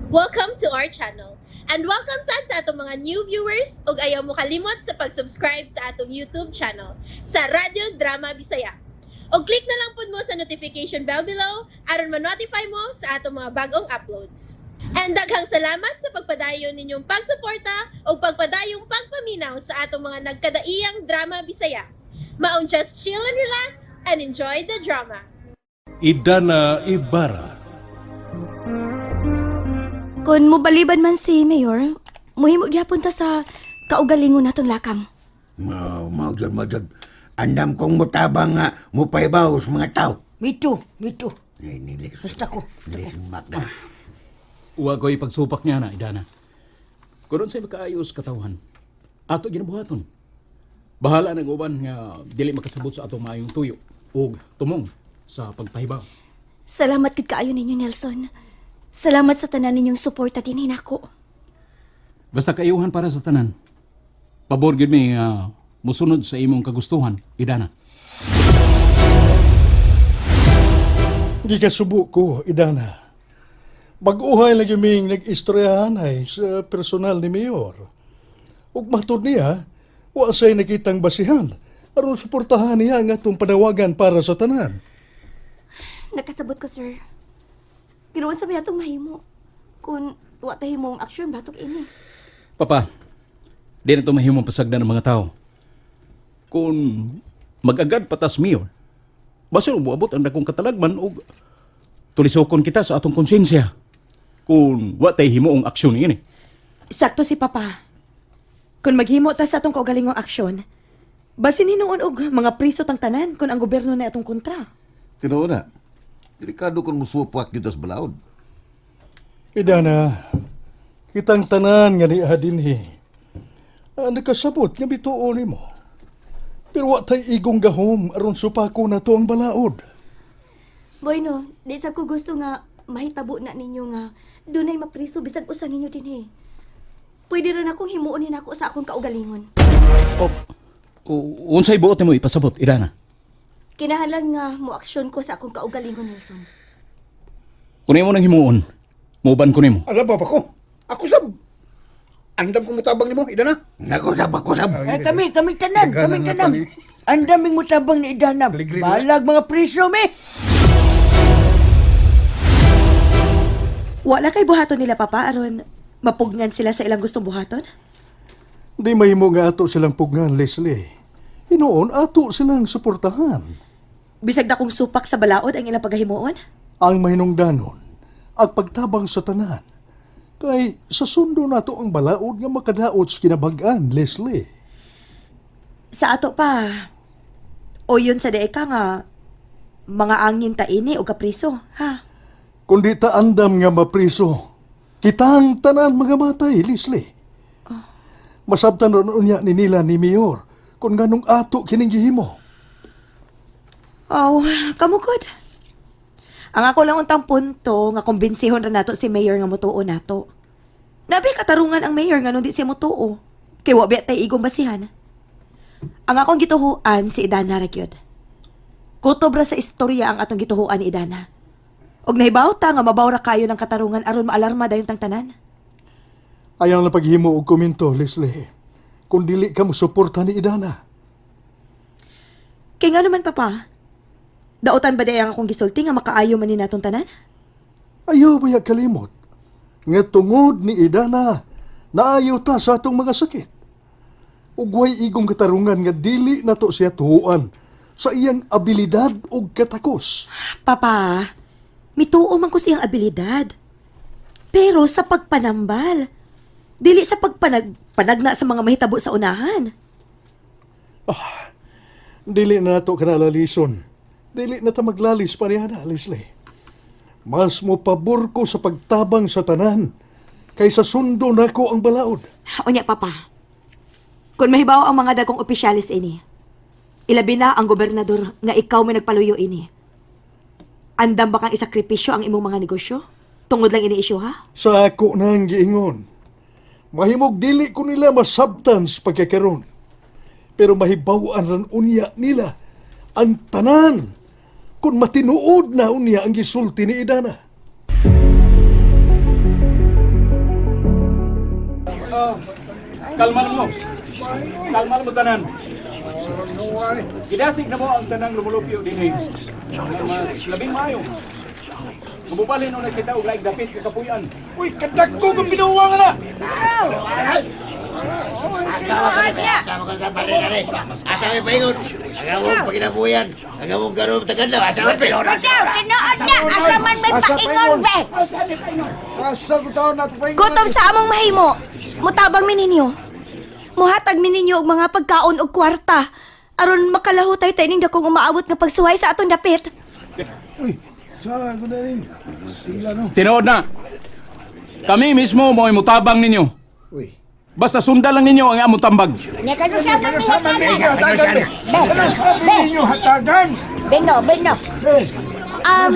Welcome to our channel. And welcome sad sa atong mga new viewers ug ayaw mo kalimot sa pag-subscribe sa atong YouTube channel sa Radyo Drama Bisaya. Og click na lang pud mo sa notification bell below aron ma-notify mo sa atong mga bagong uploads. And daghang salamat sa pagpadayon ninyong pagsuporta ug pagpadayong pagpaminaw sa atong mga nagkadaiyang drama Bisaya. Maong just chill and relax and enjoy the drama. Idana Ibarra. Kung mobaliban man si Mayor, muhimo gyapon ta sa kaugalingon natong lakang. Mao, mao jud, mao jud. Andam kong mutabang nga mupaybaw sa mga tao. Me too, me too. Ay, nilis. Basta ko. Nilis mak na. Wa ko'y pagsupak niya na, Idana. Kung unsay makaayos katawhan, ato ginabuhaton. Bahala ng uban nga dili makasabot sa atong maayong tuyo ug tumong sa pagpahibaw. Salamat gid kaayo ninyo, Nelson. Salamat sa tanan ninyong suporta dinhi nako. Basta kaayuhan para sa tanan. Pabor gyud mi nga mosunod sa imong kagustuhan, Idana. Gikasubo ko, Idana. Bag-uhay lagi ming nag-istoryahan ay sa personal ni Mayor. Ug matud niya, wa say nakitang basihan aron suportahan niya ang atong panawagan para sa tanan. Nakasabot ko, sir. Pero unsa may atong mahimo? Kung wa ta himong aksyon batok ini. Papa, di na ito mahimong pasagdan ng mga tao. Kung mag-agad patas mayor, basin umuabot ang dagkong katalagman og tulisokon kita sa atong konsensya. Kung wa tay himuong aksyon niini. Sakto si Papa. Kung maghimo ta sa atong kaugalingong aksyon, basin hinuon og mga priso tang tanan kung ang gobyerno na atong kontra. Tinuod na. Delikado kung musupak dito sa balaod. Idana, kitang tanan nga niya dinhi. Ah, nakasabot nga bituo nimo. Pero wa tay igong gahom aron supako na to ang balaod. Boy no, di sa ko gusto nga mahitabo na ninyo nga dunay mapriso bisag usa ninyo dinhi. Pwede rin akong himuon ni nako sa akong kaugalingon. O, unsay buot nimo ipasabot, Idana? Kinahanglan nga mo aksyon ko sa akong kaugalingon, Nelson. Kung imo nang himuon, muuban ko nimo. Alam ba ko? Ako sab. Andam kong mutabang nimo, Idana. Nako sab, ako sab. Eh, kami, kami tanan, Daghanan kami na tanan. kami. Ang daming mutabang ni Idana. Ligri na. Balag mga priso, me. Wala kay buhaton nila, Papa, aron mapugnan sila sa ilang gustong buhaton? Di mahimo nga ato silang pugnan, Leslie. Hinuon ato silang suportahan. Bisag dakong supak sa balaod ang ilang pagahimuon? Ang mahinungdanon, ang pagtabang sa tanan. Kay sa sundo nato ang balaod nga makadaot sa kinabag-an, Leslie. Sa ato pa, o yun sa deeka nga, mga angin ta ini o kapriso, ha? Kung di ta andam nga mapriso, kitang tanan mga matay, Leslie. Masabtan ron unya ni nila ni Mayor kung ganong ato kining gihimo. Oh, kamukod. Ang ako lang untang punto nga kumbensihon ra nato si mayor nga motuo nato. Nabi katarungan ang mayor nga di siya motuo. Kay wa biya tay igong basihan. Ang akong gituhuan si Idana ra gyud. Kutob ra sa istorya ang atong gituhuan ni Idana. Og nahibaw ta nga mabaw ra kayo ng katarungan aron maalarma dayon tang tanan. Ayaw na paghimo og komento, Leslie. Kung dili ka mosuporta ni Idana. Kay nga naman, Papa, daotan ba day ang akong gisulti nga makaayo man ni natong tanan? Ayaw ba ya kalimot? Nga tungod ni Idana, naayaw ta sa atong mga sakit. Ugway igong katarungan nga dili nato siya tuhuan sa iyang abilidad ug katakos. Papa, mituo man ko siyang abilidad. Pero sa pagpanambal, dili sa panagna sa mga mahitabo sa unahan. Dili na nato kanalalisyon. Dili na ta maglalis pa niya na, Leslie. Mas mo pabor ko sa pagtabang sa tanan kaysa sundo nako ang balaod. Unya, Papa, kung mahibaw ang mga dagong opisyalis ini, ilabi na ang gobernador nga ikaw may nagpaluyo ini. Andam ba kang isakripisyo ang imong mga negosyo? Tungod lang ini isyu, ha? Sa ako nang giingon. Mahimog dili ko nila masabtan sa pagkakaron. Pero mahibaw-an ran unya nila ang tanan kung matinuod na unya ang gisulti ni Idana. Kalma na mo. Kalma na mo tanan. Gidasig na mo ang tanang lumulupyo dinhi. Nga mas labing maayo. Mubalhin o nagkita og laing dapit nga kapuy-an. Uy, kadagko kang binuwang na! Tinuod na. Asa mo ka balik ani? Asa may paingon? Ang among paginabuyan, ang among karon tagadlaw, asa may paingon? Ikaw, tinuod na. Asa man may Asa paingon, be. Asa ko taon na paingon? Gutom sa among mahimo. Mutabang mi ninyo. Muhatag mi ninyo og mga pagkaon og kwarta. Aron makalahutay tayo ning dakong umaabot nga pagsuway sa atong dapit. Uy, saan ko na rin? Tingla no. Tinuod na. Kami mismo mo'y mutabang ninyo. Uy. Basta sundan lang ninyo ang among tambag. Nya kanu sa Ano sa man ninyo hatagan be? Ano sa ninyo hatagan? Beno, beno. Eh, Um,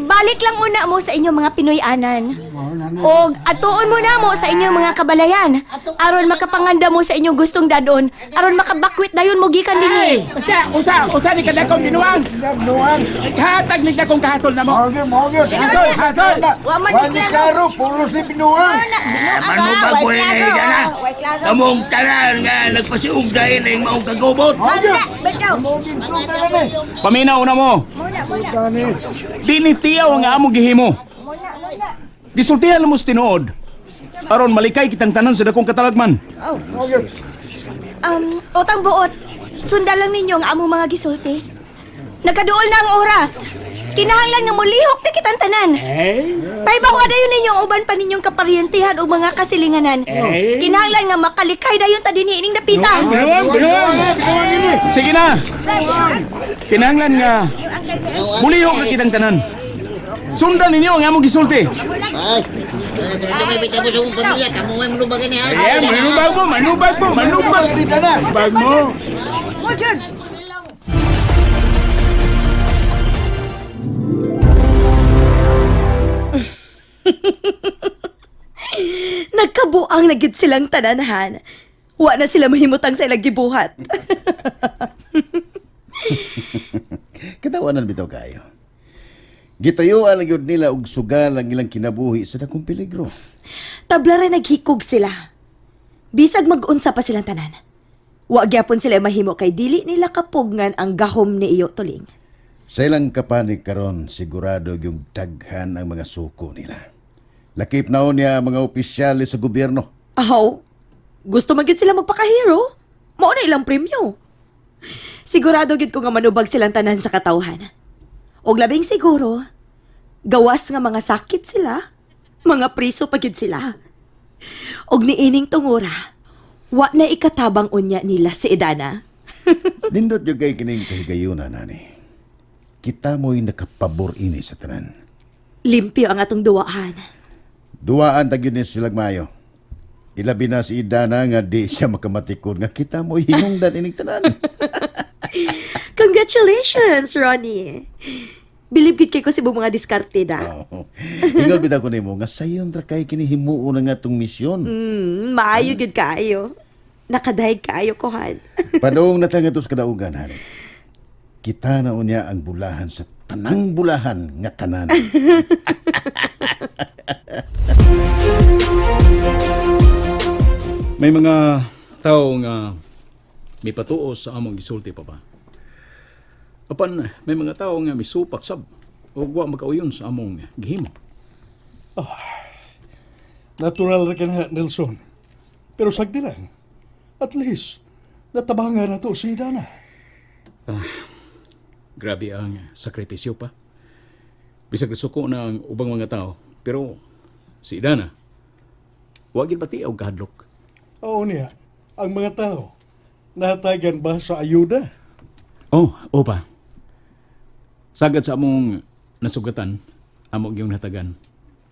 balik lang muna mo sa inyong mga Pinoy-anan. Og atuon mo na mo sa inyong mga kabalayan. Aron makapanganda mo sa inyong gustong dadon. Aron makabakwit dayon mo gikan dinhi. Basta, usa, usa ni kadakong binuang. Nagnuang. Hatag ni dakong kahasol na mo. Mao mao gyud. Hasol, hasol. Wa man Wa ni klaro, pulos ni binuang. Manubag ko Way ni klaro, Dana. way klaro. Kamong tanan nga nagpasiug dahil ang maong kagubot. Mao gyud. Beno. Mao gyud sulod na ni. Paminaw na mo. Kani. Dinitiyaw ang among gihimo. Gisultihan mo sa tinuod. Aron malikay kitang tanan sa dakong katalagman. Mao gyud. Utang buot. Sundan lang ninyo ang among mga gisulti. Nagkaduol na ang oras. Kinahanglan nga mulihok na kitang tanan. Paybaw dayon ninyo ang uban pa ninyong kaparyentihan o mga kasilinganan. Kinahanglan nga makalikay dayon ta dinhi ining dapita. Binuang, binuang. Sige na. Kinahanglan nga mulihok na kitang tanan. Sundan ninyo ang among gisulti. Ay, sa may bitaw sa mong pamilya, kamo may manubag ni ha. Eh, manubag mo, manubag mo, manubag. Manubag mo. Nagkabuang na gid silang tananhan. Wa na sila mahimutang sa ilang gibuhat. Katawanan bitaw kayo. Gitayuan lang yun nila og sugal ang ilang kinabuhi sa dakong peligro. Tabla ra naghikog sila. Bisag mag-unsa pa silang tanan. Wa gyapon sila mahimo kay dili nila kapugngan ang gahom ni iyo tuling. Sa ilang kapanik karon sigurado yung daghan ang mga suko nila. Lakip na niya ang mga opisyales sa gobyerno. Aw, gusto man gyud sila magpakahero. Mao na ilang premyo. Sigurado gyud ko nga manubag silang tanan sa katawhan. Og labing siguro, gawas nga mga sakit sila, mga priso pa gyud sila. Og niining tungura, wa na ikatabang unya nila si Edana. Nindot yung kay kining kahigayunan, nani. Kita mo'y nakapabor ini sa tanan. Limpyo ang atong duwaan. Duwaan ta gyud ni silag maayo. Ilabi na si Idana nga di siya makamatikod nga kita mo'y hinungdan ining tanan. Congratulations, Ronnie. Bilib gid kay ko sa imong mga diskarte da. Oo. Ingon bitaw ko nimo nga sayon ra kay kini himuon na nga tong misyon. Maayo gid kaayo. Nakadahig kaayo ko han. Padung na ta ngadto sa kadaugan hani. Kita na unya ang bulahan sa tanang bulahan nga tanan. May mga tao nga may patuo sa among gisulti pa ba. Apan may mga tao nga misupak sab ug wa makauyon sa among gihimo. Natural ra ka na, Nelson. Pero sagdi lang. At least, natabangan na to si Dana. Grabe ang sakripisyo pa. Bisag nasuko na ang ubang mga tao, pero si Dana, wa gyud pati og kahadlok. Oo niya, ang mga tao, nahatagan ba sa ayuda? Oh, opa. Sagad sa among nasugatan, among yung natagan.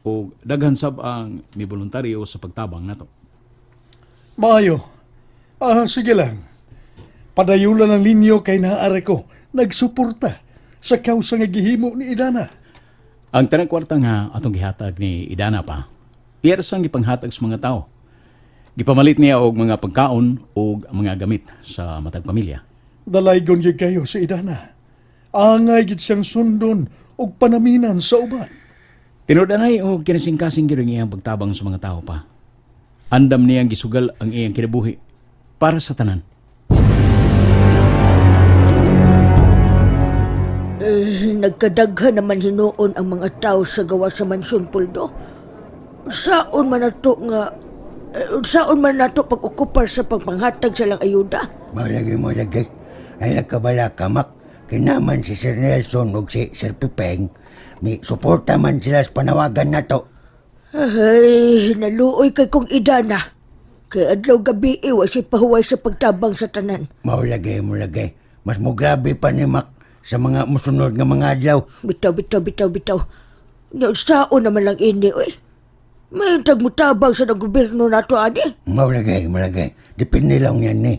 O daghan sab ang miboluntaryo sa pagtabang nato. Maayo. Ah, sige lang. Padayulan ang ninyo kay naare ko, nagsuporta sa kausa nga gihimo ni Idana. Ang tanang kwarta nga atong gihatag ni Idana pa, iyar sang gipanghatag sa mga tao. Gipamalit niya og mga pagkaon og mga gamit sa matag pamilya. Dalaygon gyud kayo si Idana. Angay gid siyang sundon og panaminan sa uban. Tinuod-anay og kinasingkasing gyud ang iyang pagtabang sa mga tao pa. Andam niyang gisugal ang iyang kinabuhi para sa tanan. Eh, nagkadaghan naman hinuon ang mga tao sa gawa sa mansyon, Puldo. Saon man nato nga saon man nato pag-okupar sa pagpanghatag sa lang ayuda. Malagi mo lagi. Ay nagkabala kamak. Kinaman si Sir Nelson ug si Sir Pipeng. May suporta man sila sa panawagan nato. Ay, naluoy kay kong idana. Kay adlaw gabi wa si pahuway sa pagtabang sa tanan. Mao lagi mo lagi. Mas mo grabe pa ni Mac sa mga musunod nga mga adlaw. Bitaw, bitaw, bitaw, bitaw. Nya, saon naman lang ini, oy. May tagmutabang sa gobyerno nato ani. Mao lagi mo lagi. Depende lang yan ni.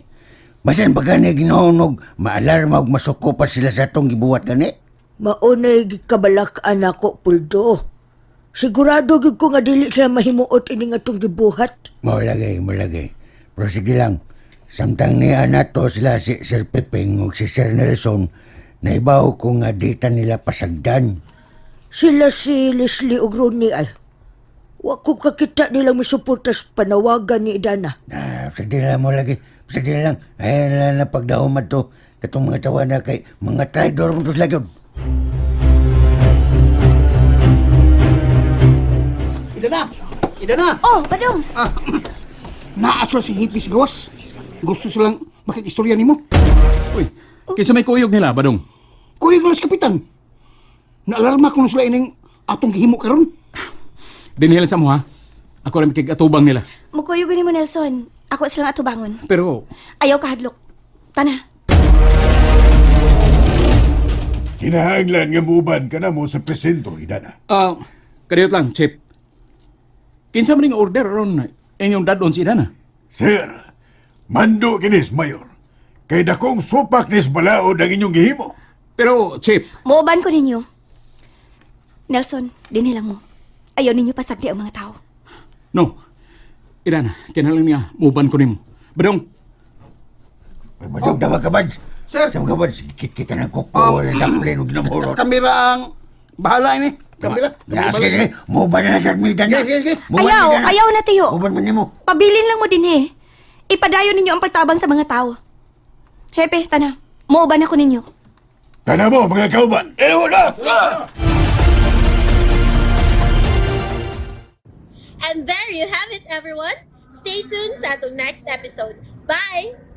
Basan pa gani ginonog, maalarma ug masuko pa sila sa atong gibuhat gani. Maunay gikabalak-an ako, Puldo. Sigurado gyud ko nga dili sila mahimuot ini nga atong gibuhat. Mao lagi, mao lagi. Pero sige lang, samtang niya nato sila si Sir Pipeng ug si Sir Nelson, naibaw ko nga dita nila pasagdan. Sila si Leslie ug Ronnie ay. Wa ko kakita nilang misuporta sa panawagan ni Idana. Ah, sige lang mo lagi. Sige lang. Ay, na na pagdahom to. Katong mga tawa na kay mga traidor mo to sila gyud. Ida na! Ida na! Oh, Badong! Ah, naasla si Hipis Gawas. Gusto silang makikistorya nimo. Uy, kinsa may kuyog nila, Badong? Kuyog lang si Kapitan. Naalarma ko na sila ining atong gihimo karon. Dinhilan sa mo ha. Ako rin kig-atubang nila. Mukuyog ni mo, Nelson. Ako silang atubangon. Pero Ayaw kahadlok. Tana. Kinahanglan nga muban ka na mo sa presinto, Idana. Ah, kadiyot lang, Chief. Kinsa man ning order ron inyong dadon si Idana? Sir, mando kinis, Mayor. Kay dakong supak nis balaod ang inyong gihimo. Pero, Chief, Muuban ko ninyo. Nelson, dinhi lang mo. Ayaw ninyo pasagdi ang mga tao. No. Idana, kinahanglan nga muban ko nimo. Badong, Ay, Badong, tama ka, Bads. Sir. Tama ka, Bads. Kita ng kuko, damplin, ug ginamurot. Kamera ang bahala ini. Kamera. Ya, sige, sige. Muban na sa Idana. Sige, sige, sige. Muban Ayaw, na, Idana. ayaw na, tiyo. Muban man nimo. Pabilin lang mo dinhi. Ipadayon ninyo ang pagtabang sa mga tao. Hepe, tana. Muuban ako ninyo. Tana mo, mga kauban. And there you have it, everyone. Stay tuned sa atong next episode. Bye!